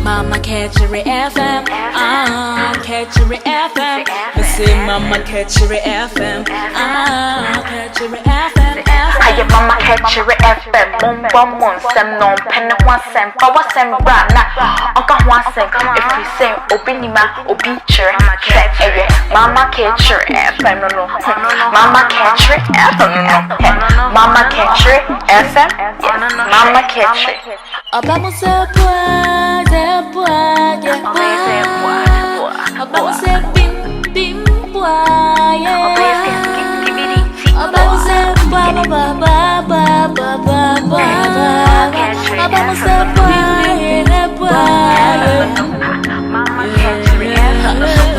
Mama Kachiri FM, ah, Kachiri FM. Me say Mama Kachiri FM, ah, Kachiri FM, FM. Ayɛ Mama Kɛkyerɛ FM Mombɔ mo nsɛm na ɔmpɛ ne ho asɛm Fa w'asɛm bra na ɔnka ho asɛm Ɛfiri sɛ obi nim a obi kyerɛ Sɛ ɛyɛ Mama Kɛkyerɛ FM no no hmm Mama Kɛkyerɛ FM no no hɛ Mama Kɛkyerɛ FM yes Mama Kɛkyerɛ. Ọba mo se boa, se boa, yeah, boa. Ọba mo se bim bim boa, yeah. Ọba mo se boa, boa, boa, boa, boa, boa, boa, boa. Ọba mo se boa, yeah, boa, yeah.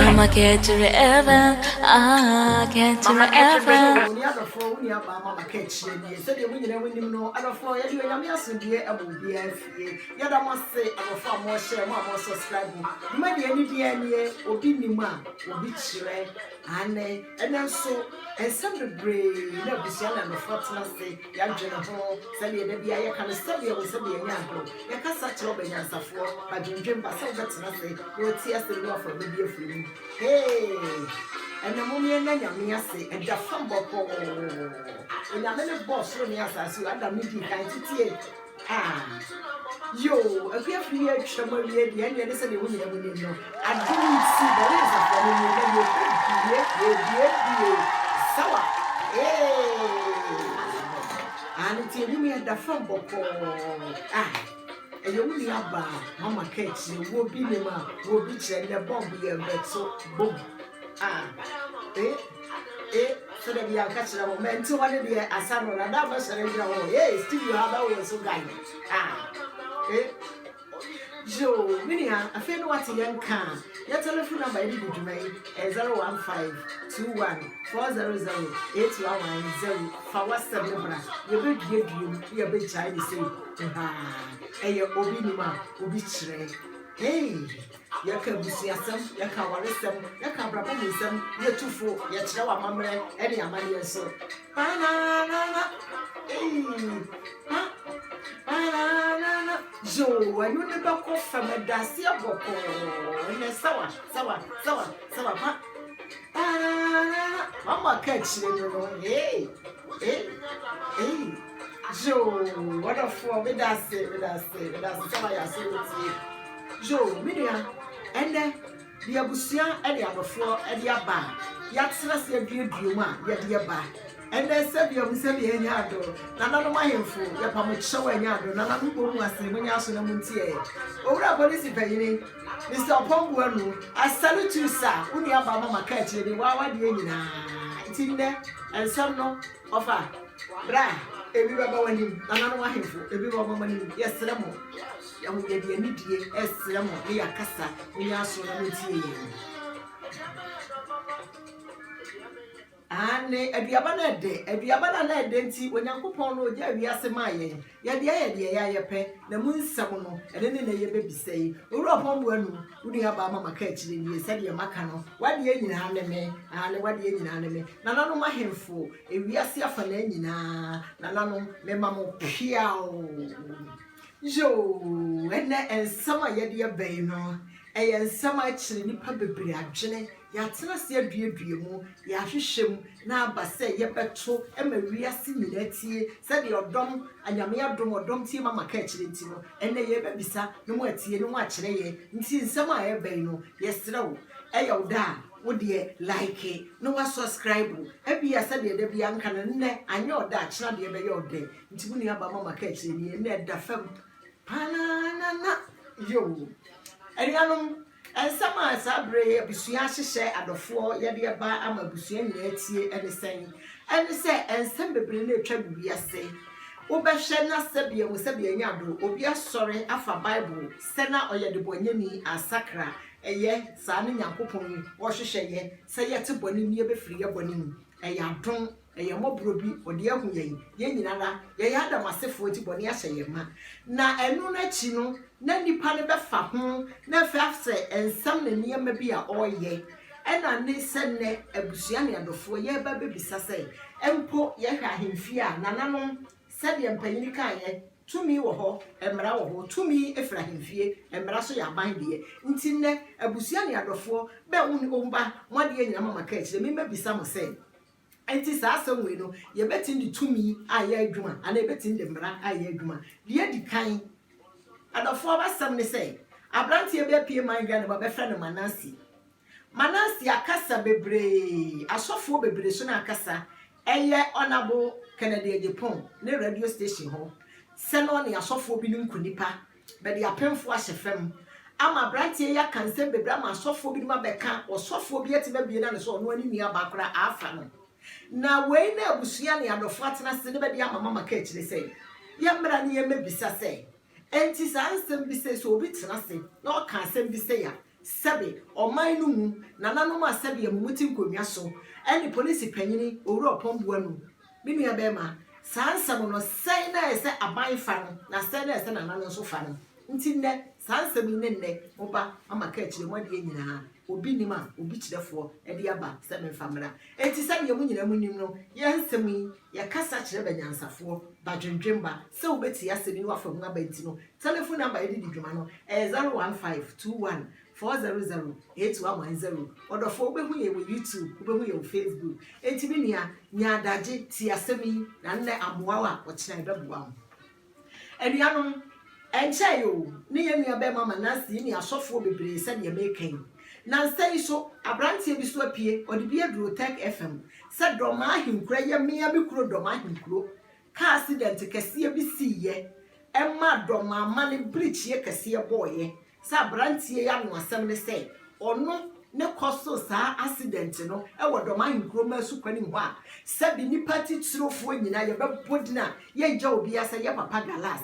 Mama Kachiri FM, ah, Kachiri FM. Wo ne adɔfoɔ, wo nua baa mama ka akyire nie. Sɛdeɛ mo nyinaa monim no, adɔfoɔ, yɛde Onyame asomdwoeɛ ɛma obiara fie. Yɛda mo ase adɔfoɔ a mohyɛ, mo a mo subscribe. Dwumadie no deɛ nie, obi nim a, obi kyerɛ. Aane, ɛnɛ nso, nsɛm bebree na abusua ne adɔfoɔ tena ase, yɛadwene ho, sɛdeɛ da biara yɛka no, sɛdeɛ ɛwɔ sɛ deɛ ɛnyɛ agorɔ. Yɛkasa kyerɛ ɔbɛnyansafoɔ, badwendwen ba sɛ wobɛtena ase na watie asɛm no afa bɛbi afiri mu. Hey! Ɛnɛ mom yɛnna Nyame ase, ɛda fam bɔkɔɔ. Onyame ne bɔɔ soro ne asase o, Adam ne dii kan titie. Ah! Yoo, Akua firi yɛ atwa mu awie deɛ ɛndeɛ ne sɛdeɛ wo nyina mu nim no, adom nti, bɔne nsafoa no nie, na yɛbɛbie, yɛbiebie, sawa, hey! Ah, ne ti anim yɛ da fam bɔkɔɔ. Ah! Ɛyɛ wo nua baa mama ka akyire wɔ bi nim a wɔ bi kyerɛ nnɛ bɔmb yɛ bɛto bom ah eh eh sɛ da bi anka kyerɛ mo mɛnte hɔ ne deɛ asa no na da bɛsɔre gyina hɔ hey studio ha bɛwo so guy ah eh yoo me nua afei ne wate yɛn ka a yɛ telephone number yɛde di dwuma yi ɛyɛ 015 21 400 8110 fa w'asɛm no bra yɛbɛduadua mu ne yɛbɛgyae ne sei. Haa, ɛyɛ obi nim a obi kyerɛ. Hey, yɛka abusuasɛm, yɛka awaresɛm, yɛka abrabɔ mu nsɛm, yɛtu fo, yɛkyerɛ wɔ amammerɛ ne amanneɛ nso. Banana, hey, ha, banana, yoo, ɛno ne bɛkɔ fam, ɛda aseɛ bɔkɔɔ, ɛnɛ sawa, sawa, sawa, sawa, pa, banana, mama ka akyire no no, hey, hey, hey. Yoo, ɔdɔfoɔ, meda ase, meda ase, meda ase sɛ wayɛ aso retie. Yoo, me nua, ɛnnɛ, deɛ abusua ne adɔfoɔ de aba a, yɛatena ase aduadua mu a yɛde aba. Ɛnnɛ, sɛbea mu sɛbea anya ado, nananom ahemfo, yɛpa mo kyɛw anya ado, nananom bɔ mu ase, monyɛ aso na montie ɛ. Owura polisi panyini, Mister Ɔpɔn Boanu, I salute you sir, wo nua baa mama kaa akyire ni, waa wadeɛ nyinaa. Nti nnɛ, nsɛm no, ɔfa. Bra, ebi bɛba w'anim, nananom ahemfo, ebi bɛba mo anim. Yɛsrɛ mo, yɛde anidie ɛsrɛ mo ne yɛakasa, monyɛ aso na montie yɛn. Aane, aduaba no ɛdɛ, aduaba no a na ɛdɛ nti Onyankopɔn no ɔgyaa wiase maa yɛn. Yɛde ayɛ deɛ yɛn ara yɛpɛ, na mu nsɛm no, ɛno ne nnɛ yɛbɛbisa yi. Owura Ɔpɔn Boanu, wo nuabaa Mama ka akyire nie, sɛdeɛ maka no, w'adeɛ nyinaa ne me, aane, w'adeɛ nyinaa ne me. Nananom ahemfo, ewiase afanaa nyinaa, nananom, mema mo peaw. Yoo, ɛnnɛ nsɛm a yɛde aba yi no, ɛyɛ nsɛm a ɛkyere nnipa bebree adwene. Yɛatena ase aduadua mu, yɛahwehwɛ mu, na aba sɛ yɛbɛto ma wiase nyinaa atie sɛdeɛ ɔdɔm, Anyame adom, ɔdɔm tie ma maka akyire nti no, ɛnnɛ yɛrebɛbisa na moatie na moakyerɛ yɛn. Nti nsɛm a ɛreba yi no, yɛsrɛ wo, ɛyɛ wo dɛ a, wo deɛ like na wa subscribe. Ebia sɛdeɛ da biara nka no, nnɛ anyɛ ɔdɛ a, kyena deɛ ɛbɛyɛ ɔdɛ. Nti mo nua ba ma maka akyire nie, nnɛ ɛda fam pananana. Yoo. Anuanom, Nsɛm a saa bere yi abusua ahyehyɛ adɔfoɔ yɛde reba ama abusua nyinaa atie ne sɛn? Ɛne sɛ nsɛm bebree na atwa gu wiase. Wobɛhwɛ na sɛbea mu sɛbea anya ado, obi asɔre afa Bible sɛ na ɔyɛ debɔnyɛni asakra. Ɛyɛ saa ne Nyankopɔn yi ɔhwehwɛ yɛ sɛ yɛte bɔne mu yɛbɛfiri yɛ bɔne mu. Ɛyɛ adom. Ɛyɛ mmɔborɔ bi, ɔde ahu yɛn. Yɛn nyina ara, yɛyɛ Adam asefoɔ nti bɔne ahyɛ yɛn ma. Na ɛno no akyi no, na nnipa no bɛfa ho na afei asɛ nsɛm ne nneɛma bi a ɔreyɛ. Ɛna ne sɛ nnɛ abusua ne adɔfoɔ yɛreba bɛbisa sɛ, mpo yɛhwɛ ahemfie a, nananom, sɛdeɛ mpanyini kaeɛ, Tumi wɔ hɔ, mmara wɔ hɔ. Tumi firi ahemfie, mmara nso yɛ aban deɛ. Nti nnɛ, abusua ne adɔfoɔ, bɛ wo ne wo mma, mo adeɛ nyinaa mama ka akyire. Me mɛbisa mo sɛ, nti saa asɛm wei no, yɛbɛtumi de tumi ayɛ adwuma anaa yɛbɛtumi de mmara ayɛ adwuma? Deɛ adi kan, adɔfoɔ, abasɛm ne sɛ, aberanteɛ bi apue man Ghana mu a bɛfrɛ no Manasi. Manasi akasa bebree, asɔfoɔ bebree so no akasa, ɛyɛ Honourable Kennedy Agyapong ne radio station hɔ, sɛ na ɔne asɔfoɔ binom ku nipa, bɛde apemfoɔ ahyɛ fam. Ama aberanteɛ yi aka nsɛm bebree ama asɔfoɔ binom abɛka, ɔsɔfoɔ bi atumi abue n'ano sɛ ɔno ne nua baa koraa afa no. Na wei na abusua ne adɔfoɔ atena ase ne bɛde ama mama ka akyire sɛ, yɛmmra ne yɛmmɛbisa sɛ, enti saa nsɛm bi sɛ sɛ obi tena ase na ɔka asɛm bi sɛ ya, sɛbe ɔman no mu nananom a sɛbe amumu te nkonnwa so ɛne polisi panyini Owura Ɔpɔn Boanu, me nua bɛrima, saa nsɛm no sɛn na ɛsɛ aban fa no na sɛn na ɛsɛ nananom nso fa no? Nti nnɛ saa nsɛm yi ne nnɛ moba ama ka akyire mo adeɛ nyinaa obi nim a obi kyerɛfoɔ de aba sɛ memfa mmra. Enti sɛdeɛ mo nyinaa mo nim no, yɛn nsɛm yi yɛkasa kyerɛ banyansafoɔ badwendwemba sɛ wobɛtie asɛm yi na wafa mu aba. Nti no telephone number yɛde di dwuma no ɛyɛ 01521 400 8110. Ɔdɔfoɔ, wobɛhu yɛ wɔ YouTube, wobɛhu yɛ wɔ Facebook. Enti me nua, nya adagye tie asɛm yi na nnɛ amoa wo a ɔkyena ɛbɛboa wo. Anuanom, ɛnkyɛe o ne yɛn nua bɛrima Manase ne asɔfoɔ bebree sɛdeɛ meka yi. Nansa yi so aberanteɛ bi so apue, ɔde bi aduro Tech FM sɛ Dɔmaa ahenkuro, ɛyɛ mmea bi kuro Dɔmaa ahenkuro, car accident kɛseɛ bi siiɛ ɛma Dɔmaa ama ne birikyie kɛseɛ bɔɔyɛ sɛ aberanteɛ yi ano asɛm ne sɛ ɔno ne kɔ so saa accident no ɛwɔ Dɔmaa ahenkuro ma so kwanim hɔ a sɛbi nipa titirofoɔ nyinaa yɛbɛbɔ din a yɛngya obiara sɛ yɛ papa Galas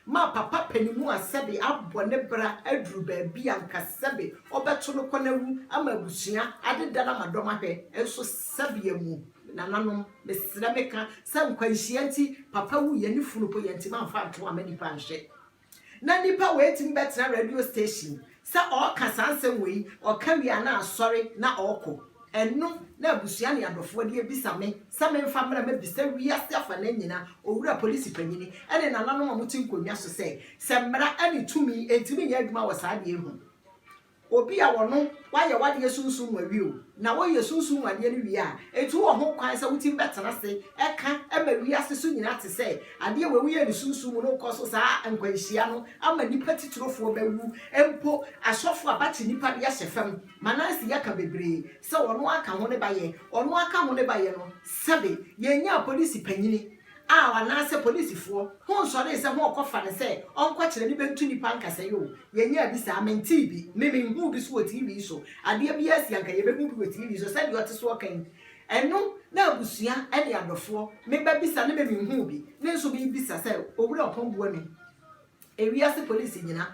ma papa panimu a sɛbi abɔ ne bra aduru baabi a nka sɛbi ɔbɛto no kɔ n'awu ama abusua adeda no ama dɔm ahwɛ. Nso sɛbi amu nananom, mesrɛ meka sɛ nkwanhyia nti papa wu yɛ ne funu po yɛntimi amfa nto ama nipa nhwɛ na nipa wei tumi bɛtena radio station sɛ ɔreka saa nsɛm wei. Ɔka wie a na asɔre na ɔrekɔ. Ɛno na abusua ne adɔfoɔ de ebisa me sɛ memfa mmerɛ mɛbisa wiase afa na nyina owura polisi panyini ɛne nananom a mote nkonnwa so sɛ sɛ mmara ɛne tumi ntumi nyɛ adwuma wɔ saa adeɛ ho. Obi a wɔno wayɛ wadeɛ sunsun mu awie o na wɔyɛ sunsun mu adeɛ no wie a, etu wɔ ho kwan sɛ wotim bɛtena ase ɛka ɛma wiase so nyinaa te sɛ adeɛ wɔ woyɛ ne sunsun mu no kɔ so saa nkwanhyia no ama nipa titirofoɔ bɛwu, mpo asɔfo a bakye nipa de ahyɛ fam. Manase yɛka bebree sɛ ɔno aka ho ne bayɛ, ɔno aka ho ne bayɛ no, sɛbe yɛnya polisi panyini a anaasɛ polisifoɔ ho nsɔre sɛ ho ɔkɔfa ne sɛ ɔnkɔkyerɛ ne bɛntu nipa nkasa yi o. Yɛnya bi saa, mentee bi, me menhuu bi so wɔ TV so. Adeɛ bi asi anka yɛbɛhu bi wɔ TV so sɛdeɛ ɔte so ɔka yi. Ɛno na abusua ne adɔfoɔ meba bisa ne me menhuu bi ne nso mebisa sɛ Owura Ɔpɔn Boanu, ewiase polisi nyina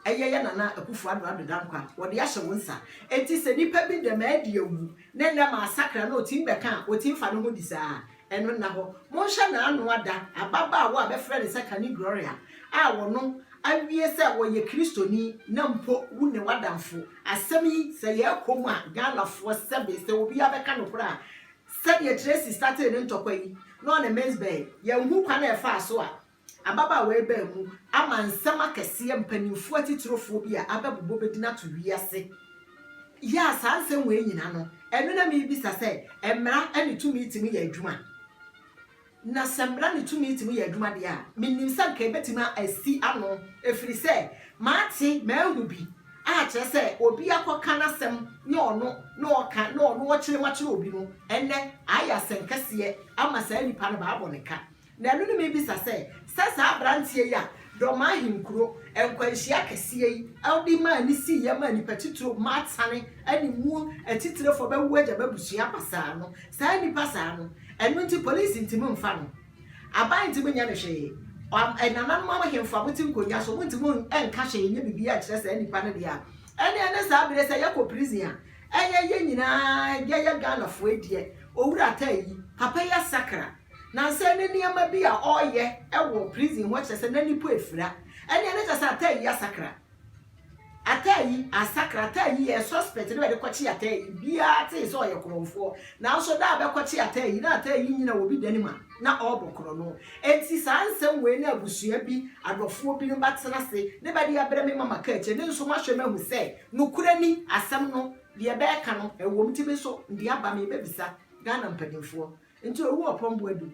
ɛyɛ yɛ Nana Akufo Addo Addo Dankwa wɔde ahyɛ wɔn nsa. Eti sɛ nipa bi dɛm adi awu ne nnɛ ma asakra na otim bɛka a otim fa ne ho di saa, ɛno nna hɔ. Monhwɛ n'ano ada ababaawa a bɛfrɛ no sɛ Kani Gloria a wɔno awie sɛ wɔyɛ Kristoni na mpo wu ne wadamfo. Asɛm yi sɛ yɛrekɔ mu a, Ghanafoɔ, sɛbe sɛ obiara bɛka no koraa sɛdeɛ Tracy startee ne ntɔkwa yi na ɔne Mzbel, yɛnhu kwan a ɛfaa so a ababaawa yi baa mu ama nsɛm akɛseɛ mpanimfoɔ atitirofoɔ bi a abɛbobɔ bɛdi no ato wiase yɛ a saa nsɛm wei nyina no. Ɛno na merebisa sɛ mmara ne tumi tumi yɛ adwuma, na sɛ mmara ne tumi tumi yɛ adwuma deɛ a, menim sɛ nka ɛbɛtumi asi ano, ɛfiri sɛ maate maahu bi a kyerɛ sɛ obi akɔka n'asɛm ne ɔno na ɔka na ɔno ɔkyerɛ mu akyerɛ obi no, ɛnɛ ayɛ asɛnkɛseɛ ama saa nipa no baabɔ ne ka. Na ɛno ne mebisa sɛ saa aberanteɛ yi a Dɔma ahenkuro nkwanhyia kɛseɛ yi ɔde maa ne siiɛ maa nipa titiro maatane ne mu atitirefoɔ bɛwo agya bɛbusua basaa no, saa nipa saa no, ɛno nti polisi ntumi mfa no, aban ntumi nyɛ no hwee, nananom ahemfo a mote nkonnwa so montumi nka hwee nyɛ biribi ankyerɛ saa nipa no deɛ a, ɛne saa bere sɛ yɛkɔ prison a, ɛyɛ yɛ nyinaa yɛyɛ Ghanafoɔ deɛ. Owura taa yi papa yi asakra nansa ne nneɛma bi a ɔreyɛ ɛwɔ prison hɔ kyerɛ sɛ n'ani po efira. Ɛne kyerɛ sɛ ata yi asakra. Ataa yi asakra, ataa yi yɛ suspect ne bɛde kɔkye ataa yi, biaa tee sɛ ɔyɛ korɔnfoɔ, nanso da a bɛkɔkye ataa yi na ataa yi nyina obi dane mu a na ɔɔbɔ korɔno. Enti saa nsɛm wei na abusua bi adɔfoɔ binom bɛtena ase ne bɛde abrɛ me ma maka akyire, ne nso mahwɛ mahu sɛ nokorɛ ni, asɛm no deɛ bɛɛka no ɛwom, nti me nso mede aba meebɛbisa Ghana mpanimfoɔ. Nti owu ɔpɔn boadu.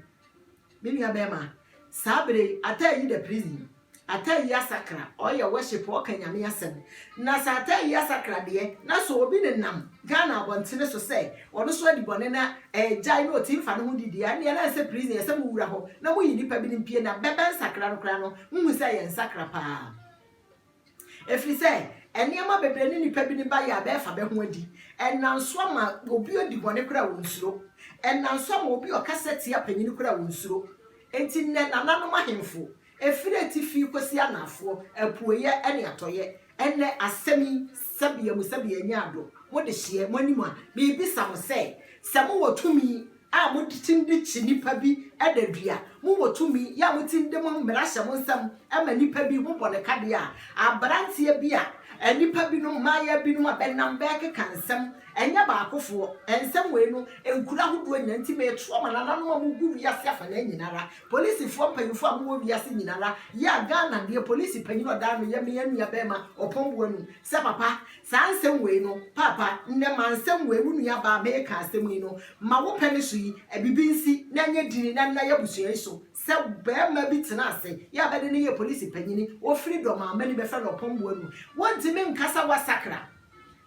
Me nua bɛɛma, saa bere yi ataa yi da prison, ataa yi asakra, ɔyɛ worship, ɔka Nyame asɛm. Na sɛ ataa yi asakra deɛ, na sɛ obi nenam Ghana abɔntene so sɛ ɔno nso adi bɔne na ɛgyae na ɔtumi fa ne ho di deɛ a, ɛnneɛ na ɛsɛ prison, ɛsɛ mo wura hɔ na moyi nnipa binom pie na bɛbɛ nsakra no koraa no, mohu sɛ ɛyɛ nsakra paa. Ɛfiri sɛ, nneɛma bebree ne nnipa binom ba yɛ a bɛɛfa bɛ ho adi. Ɛnam so ama obi odi bɔne koraa a ɔnsuro. Ɛnam so ama obi ɔkasa tia panyini koraa a ɔnsuro. Enti nnɛ nananom ahemfo, ɛfiri atifi kɔsi anaafoɔ, apueɛ ne atɔeɛ, ɛnnɛ asɛm yi sɛbea mu sɛbea anya ado, mo dehyeɛ, mo anim a, merebisa mo sɛ, sɛ mowɔ tumi a motim de kyi nnipa bi da dua, mowɔ tumi yɛ a motim de mo mmara hyɛ mo nsam ma nnipa bi ho bɔne ka deɛ a, aberanteɛ bi a nnipa binom, mmaayewa binom a bɛnam bɛrekeka nsɛm, ɛnyɛ baakofoɔ, nsɛm wei no, nkuro ahodoɔ nyinaa nti metoa ma nananom a mogu wiase afanaa nyinara, polisifoɔ mpanyinfoɔ a mowɔ wiase nyinara, yɛ a Ghana deɛ polisi panyin a ɔdaa no yɛ me nua bɛrima Ɔpɔn Boanu sɛ papa Saa nsɛm wei no, Paapa, nnɛ ma nsɛm wei, wo nua baa meeka asɛm yi no, ma wo pɛ ne so yi, bibi nsi na ɛnyɛ dini na nna y'abusua yi so, sɛ barima bi tena ase, yɛ a bɛde no yɛ polisi panyini, ofiri dɔm a mani bɛfrɛ no ɔpɔmboa nu, wontumi nka sɛ woasakra,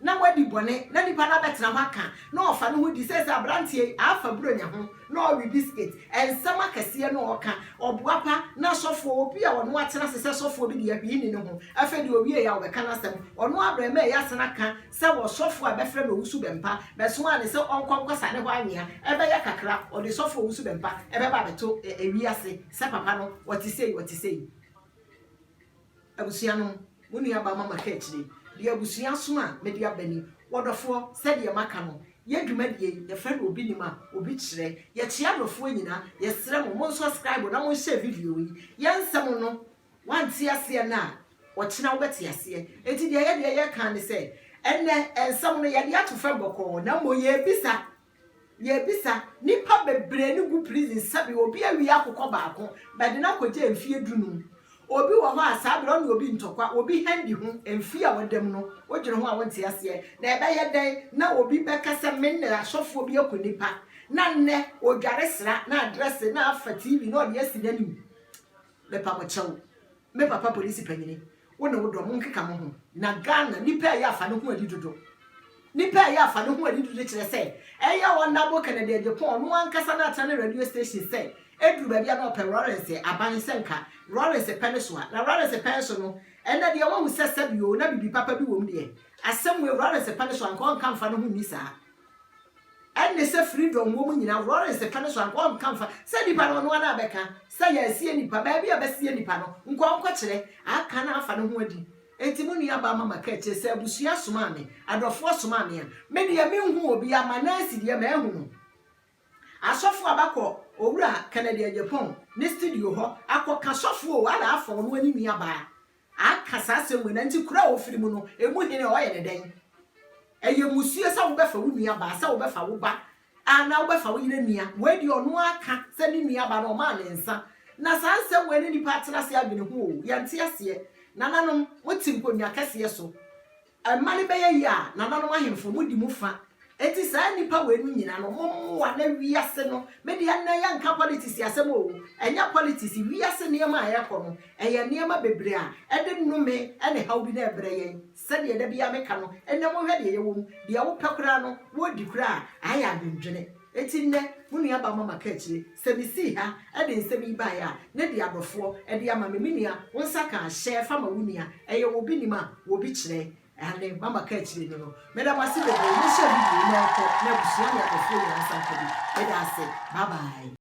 na woadi bɔne, na nipa no abɛtena hɔ aka, na ɔfa ne ho di, seesei abranteɛ yi afa buronya ho, na ɔwe biscuit, nsɛm akɛseɛ na ɔka, ɔboapa, na sɔfoɔ, obi a ɔno atena ase sɛ sɔfoɔ bi deɛ hwee nni ne ho, afei deɛ ɔwieɛ a ɔbɛka n'asɛm, ɔno abrɛma ɛyɛ asene aka sɛ wɔ sɔfoɔ a bɛfrɛ no Owusu Bɛmpa bɛsomaa no sɛ ɔnkɔ nkɔsa ne hɔ anwea, ɛbɛyɛ kakra ɔde sɔfoɔ Owusu Bɛmpa ɛbɛba abɛto ewiase sɛ papa no ɔte sei ɔte sei. Abusua no, mo nuabaa mama ka akyire, deɛ abusua asom a mede aba ni. Wɔdɔfoɔ, sɛdeɛ maka no, yɛ dwumadie yi, yɛfrɛ no Obi Nim a, Obi Kyerɛ. Yɛkyea adɔfoɔ nyinaa, yɛsrɛ mo, mon subscribe na mon share video yi. Yɛn nsɛm no, woante aseɛ nnɛ a, ɔkyena wobɛte aseɛ. Enti deɛ yɛdeɛ yɛka ne sɛ, ɛnnɛ nsɛm no yɛde ato fam bɔkɔɔ, na mmom yɛrebisa Yɛbisa, Nnipa bebree no gu prison sɛbe obi awia akokɔ baako bɛde no akɔgya mfie dunum. Obi wɔ hɔ a saa berɛ ɔne obi ntɔkwa, obi handi ho, mfie a ɔda mu no wodwene ho a wonte aseɛ. Na ɛbɛyɛ dɛn na obi bɛka sɛ me ne asɔfoɔ bi aku nnipa na nnɛ ɔdware sra na adrɛse na afa TV na ɔde asi n'anim. Mepa mo kyɛw. Me papa polisi panyini, wo ne wo dɔm monkeka mo ho na Ghana nipa ɛyɛ afa ne ho adi dodo. Nipa ɛyɛ afa ne ho adi dodo kyerɛ sɛ ɛyɛ Honourable Kennedy Agyapong ɔno ankasa na atena ne radio station sɛ ɛduru baabi a na ɔpɛ Lawrence aban sɛ nka Lawrence pɛ ne so a na Lawrence pɛ nso no ɛnɛ deɛ wahu sɛ sɛbi oo na bibi papa bi wɔ mu deɛ asɛm wei Lawrence pɛ ne so a nka ɔnka mfa ne ho nni saa. Ɛnne sɛ freedom wɔ mu nyinaa Lawrence ka no so anka ɔnka mfa sɛ nipa no ɔno ara na abɛka sɛ yɛasie nipa baabi a bɛsie nipa no nka ɔnkɔkyerɛ aka na afa ne ho adi enti mo nua baa mama ka akyire sɛ abusua somaa me adɔfoɔ somaa me a me deɛ menhu obiara ma Nancy deɛ mahu no asɔfoɔ a bakɔ owura Kennedy Agyapong ne studio hɔ akɔka sɔfoɔ o ara afa ɔno ne nua baa Aka saa asɛm wei, na nti kuro a ɔfiri mu no, emu hene ɔyɛ no dɛn? Ɛyɛ mmusuo sɛ wobɛfa wo nua baa, sɛ wobɛfa wo ba, anaa wobɛfa wo yere nua. Wei deɛ ɔno ara ka sɛ ne nua ba no ɔmaa ne nsa. Na saa nsɛm wei ne nnipa atena ase adwene ho o, yɛnte aseɛ. Nananom, mote nkonnwa kɛseɛ so. Mma no bɛyɛ yie a, nananom ahemfo, modi mu fa. Enti saa nnipa wei no nyina no, mommoa na wiase no, me deɛ nnɛ yɛnka politics asɛm oo, ɛnyɛ politics, wiase nneɛma a ɛrekɔ no, ɛyɛ nneɛma bebree a ɛde nnome ne haw bi na ɛbrɛ yɛn, sɛdeɛ da biara meka no, nnɛ monhwɛ deɛ yɛwɔ mu, deɛ wopɛ koraa no, woredi koraa a, ayɛ adwendwene. Enti nnɛ, mo nuabaa mama ka akyire, sɛ mesii ha de nsɛm yi baeɛ a, ne deɛ adɔfoɔ de ama me. Me nua, wo nsa ka a, hyɛ fa ma wo nua. Ɛyɛ obi nim a, obi kyerɛ. Aane, mama ka akyire no no. Meda mo ase bebree. Monhyɛ video yi na ɛnkɔ na abusua ne adɔfoɔ nyinaa nsa nka bi. Meda ase. Bye bye.